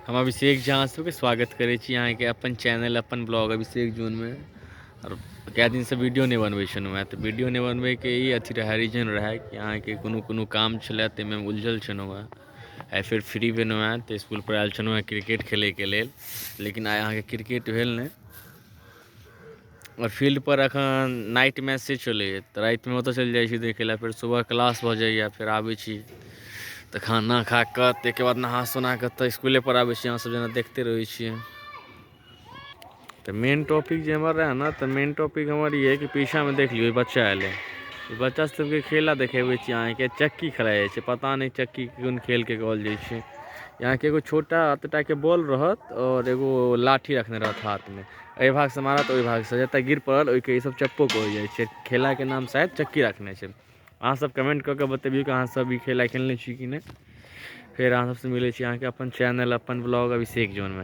हम अभिषेक झा सबके स्वागत करै छी अहाँके अपन चैनल अपन ब्लॉग अभिषेक जोनमे। आओर कए दिनसँ वीडियो नहि बनबै छलहुँ हेँ, तऽ वीडियो नहि बनबैके ई अथी रहै, रीजन रहै कि अहाँके कोनो कोनो काम छलै, ताहिमे हम उलझल छलहुँ हेँ। आइ फेर फ्री भेलहुँ हेँ तऽ इसकुलपर आयल छलहुँ हेँ क्रिकेट खेलैके लेल, लेकिन आइ अहाँके क्रिकेट भेल नहि। आओर फील्डपर एखन नाइट मैच से चलैए, तऽ रातिमे ओतऽ चलि जाइ छी देखै लए। फेर सुबह क्लास भऽ जाइए, फेर आबै छी तऽ खाना खा कऽ ताहिके बाद नहा सोना कऽ तऽ इसकुलेपर आबै छी। अहाँसभ जेना देखते रहै छियै। तऽ मेन टॉपिक जे हमर रहै ने, तऽ मेन टॉपिक हमर ई हइ कि पीछाँमे देख लियौ, बच्चा एलै। ई बच्चा सबके खेला देखेबै छी अहाँके। चक्की खेलाइ जाइ छै, पता नहि चक्की कोन खेलके कहल जाइ छै। अहाँके एगो छोटा एतेटाके बॉल रहत आओर एगो लाठी रखने रहत हाथमे। एहि भागसँ मारत, ओहि भागसँ जतऽ गिर पड़ल ओहिके ई सब चप्पो कहल जाइ छै। खेलाके नाम शायद चक्की रखने छै। अहाँ सब कमेंट कऽ कऽ बतबियौ कि अहाँ सब ई खेला खेलने छी कि नहि। फेर अहाँ सबसँ मिलै छी अहाँके अपन चैनल अपन ब्लॉग अभिषेक जोनमे।